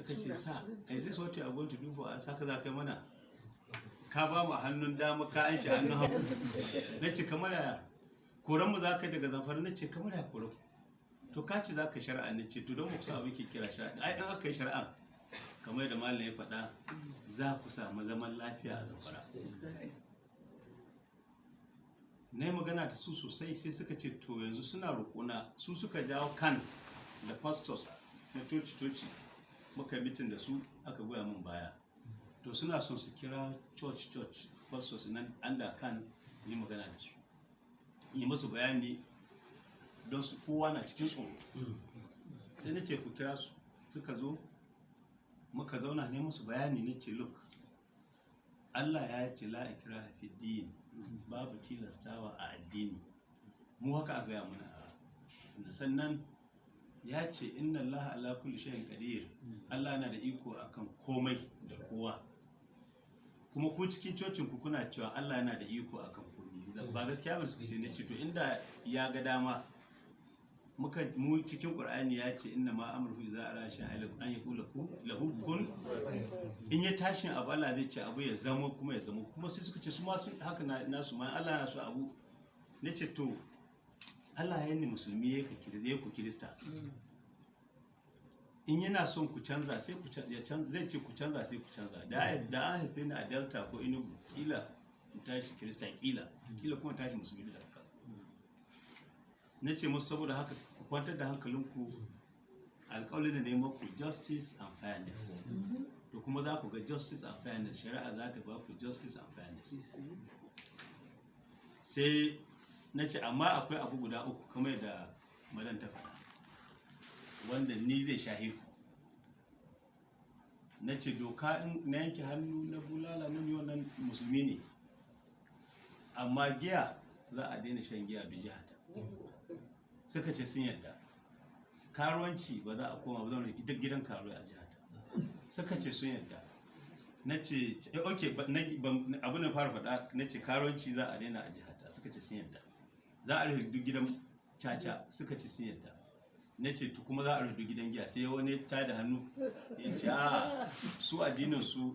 Suka ce, "Sir, is this what you are going to do for us? Haka za ka yi mana? Ka ba mu hannun dama, ka an shi hannun hagu." Na ce, "Kamar yaya? Koran mu za ka yi daga Zamfara?" Na ce, "Kamar ya koran? To, ka ce za ka shari'a." Na ce, "To, don mu kusa abin ke kira shari'a. Ai in aka yi shari'a, kamar da malam ya faɗa, za ku samu zaman lafiya a Zamfara." Na yi magana da su sosai, sai suka ce to, yanzu suna roƙona. Su suka jawo kan da pastors na coci-coci, muka yi meeting da su, aka goya min baya. To, suna son su kira church church pastors nan under kan yi magana da su, yi musu bayani, don su kowa na cikin tsoro. Sai na ce, "Ku kira su." Suka zo, muka zauna, ne musu bayani. Na ce, "Look, Allah ya ce la ikraha fi din, babu tilastawa a addini. Mu haka aka gaya mana a sannan ya ce inna Allah ala kulli shay'in qadir. Allah na da iko akan komai da kowa. Kuma ku cikin cocin ku kuna cewa Allah yana da iko akan komai, ba gaskiya ba?" Suka ce. Ne ce, "To, inda ya ga dama, muka mu cikin Qur'ani ya ce inna ma amruhu iza arada shay'an an yaqula lahu kun. In ya tashin abu, Allah zai ce abu ya zama, kuma ya zama." Kuma sai suka ce su ma sun haka nasu ma Allah na so abu. Na ce, "To, Allah ya ni musulmi, ya ka ya ku Kirista. In yana son ku canza, sai ku ya canza, zai ce ku canza, sai ku canza. Da an haife ni a Delta ko Enugu, kila in tashi Kirista, kila kuma tashi musulmi da haka." Na ce musu, "Saboda haka ku kwantar da hankalinku. Alƙawalin da ne maku, justice and fairness. To, kuma za ku ga justice and fairness. Shari'a za ta ba ku justice and fairness." Sai na ce, "Amma akwai abu guda uku, kamar da madan ta faɗa, wanda ni zai shahe ku." Na ce, "Doka in na yanke hannu, na bulala, na ni wannan musulmi ne, amma giya, za a daina shan giya bi jihata." Suka ce sun yarda. Karuwanci ba za a koma ba, zan rufe duk gidan karuwa a jihata. Suka ce sun yarda. Na ce, ok, abu na fara faɗa, na ce karuwanci za a daina a jihata. Suka ce sun yarda. Za a rufe duk gidan caca. Suka ce sun yarda. Na ce, "To, kuma za a rufe duk gidan giya." Sai wani ta da hannu ya ce a su addinin su